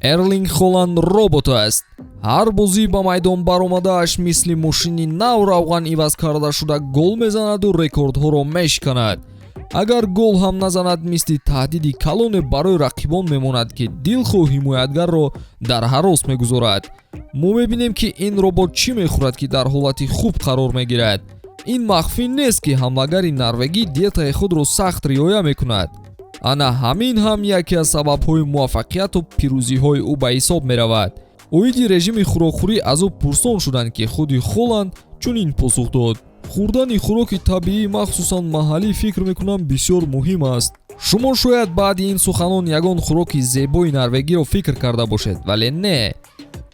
Эрлинг Холанд робот аст. Ҳар бозӣ ба майдон баромадааш мисли мошини нав равған иваз карда шуда гол мезанаду рекордҳоро мешиканад. Агар гол ҳам назанад, мисли таҳдиди калоне барои рақибон мемонад, ки дилхоҳ ҳимоятгарро дар ҳарос мегузорад. Мо мебинем, ки ин робот чӣ мехӯрад, ки дар ҳолати хуб қарор мегирад. Ин махфӣ нест, ки ҳамлагари норвегӣ диетаи худро сахт риоя мекунад. Ана ҳамин ҳам яке аз сабабҳои муваффақияту пирӯзиҳои ӯ ба ҳисоб меравад. Оиди режими хӯрокхӯрӣ аз ӯ пурсон шуданд, ки худи Холанд чунин посух дод: «Хӯрдани хӯроки табиӣ, махсусан маҳаллӣ, фикр мекунам, бисёр муҳим аст». Шумо шояд баъди ин суханон ягон хӯроки зебои норвегиро фикр карда бошед, вале не,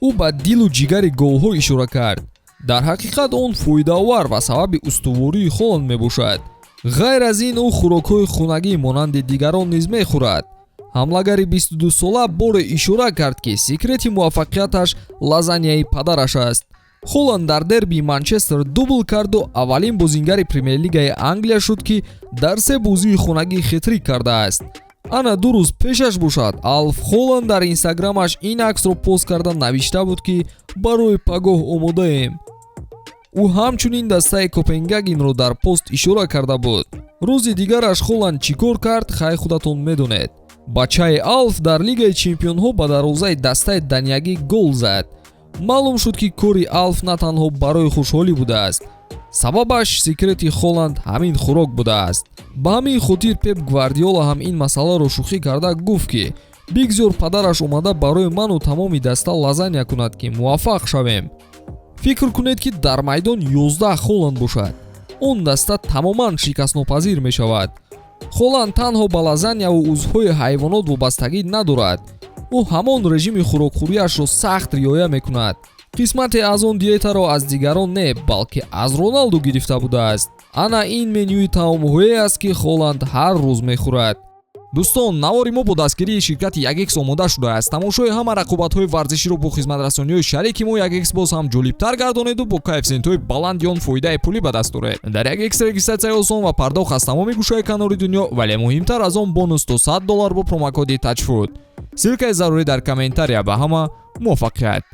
ӯ ба дилу ҷигари говҳо ишора кард. Дар ҳақиқат он фоидаовар ва сабаби устувории Холанд мебошад. Ғайр аз ин, ӯ хӯрокҳои хунагӣ монанди дигарон низ мехӯрад. Ҳамлагари 22-сола боре ишора кард, ки секрети муваффақияташ лазаньяи падараш аст. Холанд дар дербии Манчестер дубл карду аввалин бозингари Премер-лигаи Англия шуд, ки дар се бозии хонагӣ хетрик кардааст. Ана 2 рӯз пешаш бошад, Алф Холанд дар Инстаграмаш ин аксро пост карда навишта буд, ки барои пагоҳ омодаем. Ӯ ҳамчунин дастаи Копенгагенро дар пост ишора карда буд. Рӯзи дигараш Холанд чӣ кор кард, хай, худатон медонед. Бачаи Алф дар Лигаи чемпионҳо ба дарвозаи дастаи даниягӣ гол зад. Маълум шуд, ки кори Алф на танҳо барои хушҳолӣ будааст. Сабабаш секрети Холанд ҳамин хӯрок будааст. Ба ҳамин хотир Пеп Гвардиола ҳам ин масъаларо шӯхӣ карда гуфт, ки бигзор падараш омада барои ману тамоми даста лазанья кунад, ки муваффақ шавем. Фикр кунед, ки дар майдон 11 Холанд бошад, он даста тамоман шикастнопазир мешавад. Холанд танҳо ба лазаньяву узвҳои ҳайвонот вобастагӣ надорад. Ӯ ҳамон режими хӯрокхӯрияшро сахт риоя мекунад. Қисмате аз он диетаро аз дигарон не, балки аз Роналду гирифта будааст. Ана ин менюи таомҳое аст, ки Холанд ҳар рӯз мехӯрад. Дӯстон, навори мо бо дастгирии ширкати Ягекс омода шудааст. Тамошои ҳама рақобатҳои варзиширо бо хизматрасониҳои шарики мо Ягекс боз ҳам ҷолибтар гардонеду бо коэффисиентҳои баланди он фоидаи пулӣ ба даст оред. Дар Ягекс регистратсияи осон ва пардохт аз тамоми гӯшаи канори дунё, вале муҳимтар аз он, бонус то 100 доллар бо промокоди Тачфуд. Ссылкаи зарурӣ дар комментария. Ба ҳама муваффақият!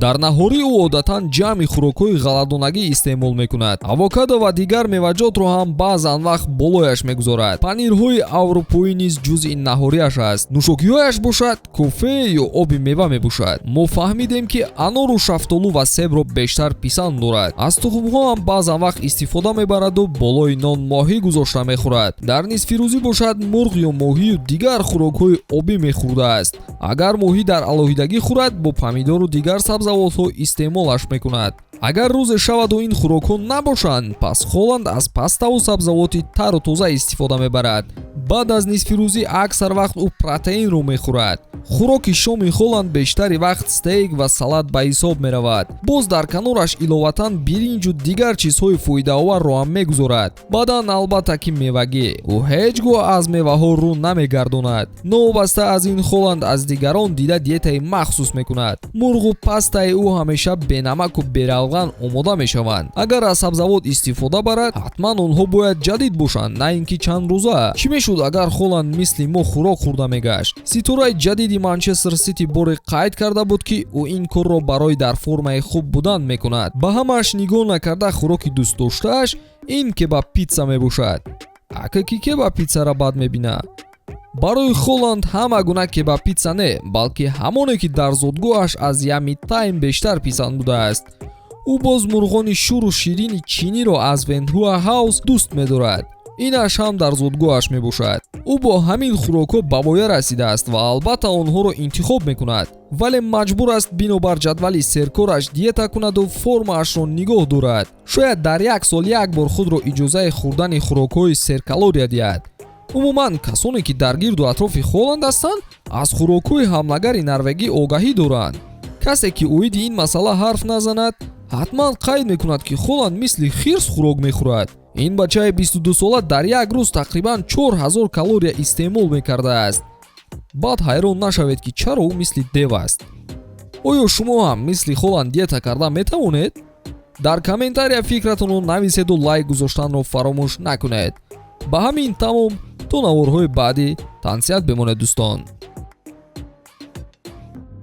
Дар наҳорӣ ӯ одатан ҷамъи хӯрокҳои ғалладонагӣ истеъмол мекунад. Авокадо ва дигар меваҷотро ҳам баъзан вақт болояш мегузорад. Панирҳои аврупоӣ низ ҷузъи наҳориаш аст. Нӯшокиҳояш бошад, кофе ё оби мева мебошад. Мо фаҳмидем, ки анору шафтолу ва себро бештар писанд дорад. Аз тухмҳо ҳам баъзан вақт истифода мебараду болои нон моҳӣ гузошта мехӯрад. Дар нисфирӯзӣ бошад, мурғ ё моҳию дигар хӯрокҳои обӣ мехӯрдааст. Агар моҳӣ дар алоҳидагӣ хӯрад, бо помидору дигар сабзавотҳо истеъмолаш мекунад. Агар рӯзе шаваду ин хӯрокҳо набошанд, пас Холанд аз паставу сабзавоти тару тоза истифода мебарад. Баъд аз нисфирӯзӣ аксар вақт ӯ протеинро мехӯрад. Хӯроки шоми Холанд бештари вақт стейк ва салат ба ҳисоб меравад. Боз дар канораш иловатан биринҷу дигар чизҳои фоидаоварро ҳам мегузорад. Баъдан, албатта ки, мевагӣ. Ӯ ҳеҷ гоҳ аз меваҳо рӯ намегардонад. Новобаста аз ин, Холанд аз дигарон дида диетаи махсус мекунад. Мурғу пастаи ӯ ҳамеша бенамаку беравған омода мешаванд. Агар аз сабзавот истифода барад, ҳатман онҳо бояд ҷадид бошанд, на ин ки чанд рӯза. Чӣ мешуд, агар Холанд мисли мо хӯрок хӯрда мегашт? Ситораи ҷадиди Манчестер Сити боре қайд карда буд, ки ӯ ин корро барои дар формаи хуб будан мекунад. Ба ҳамааш нигоҳ накарда, хӯроки дӯстдоштааш ин кебаб питса мебошад. Ака, ки кебаб питсара бад мебинад? Барои Холанд ҳама гуна кебаб питса не, балки ҳамоне, ки дар зодгоҳаш аз Ями Тайм бештар писанд будааст. Ӯ боз мурғони шӯру ширини чиниро аз Венхуа Хаус дӯст медорад. Инаш ҳам дар зодгоҳаш мебошад. Ӯ бо ҳамин хӯрокҳо ба воя расидааст ва албатта онҳоро интихоб мекунад, вале маҷбур аст бинобар ҷадвали серкораш диета кунаду формаашро нигоҳ дорад. Шояд дар як сол як бор худро иҷозаи хӯрдани хӯрокҳои серкалория диҳад. Умуман, касоне, ки дар гирду атрофи Холанд ҳастанд, аз хӯрокҳои ҳамлагари норвегӣ огаҳӣ доранд. Касе, ки оиди ин масъала ҳарф назанад, ҳатман қайд мекунад, ки Холанд мисли хирс хӯрок мехӯрад. Ин бачаи 22-сола дар як рӯз тақрибан 4000 калория истеъмол мекардааст. Баъд ҳайрон нашавед, ки чаро ӯ мисли дев аст. Оё шумо ҳам мисли Холанд диета карда метавонед? Дар комментария фикратонро нависеду лайк гузоштанро фаромӯш накунед. Ба ҳамин тамом. То наворҳои баъдӣ тансиҳат бимонед, дӯстон.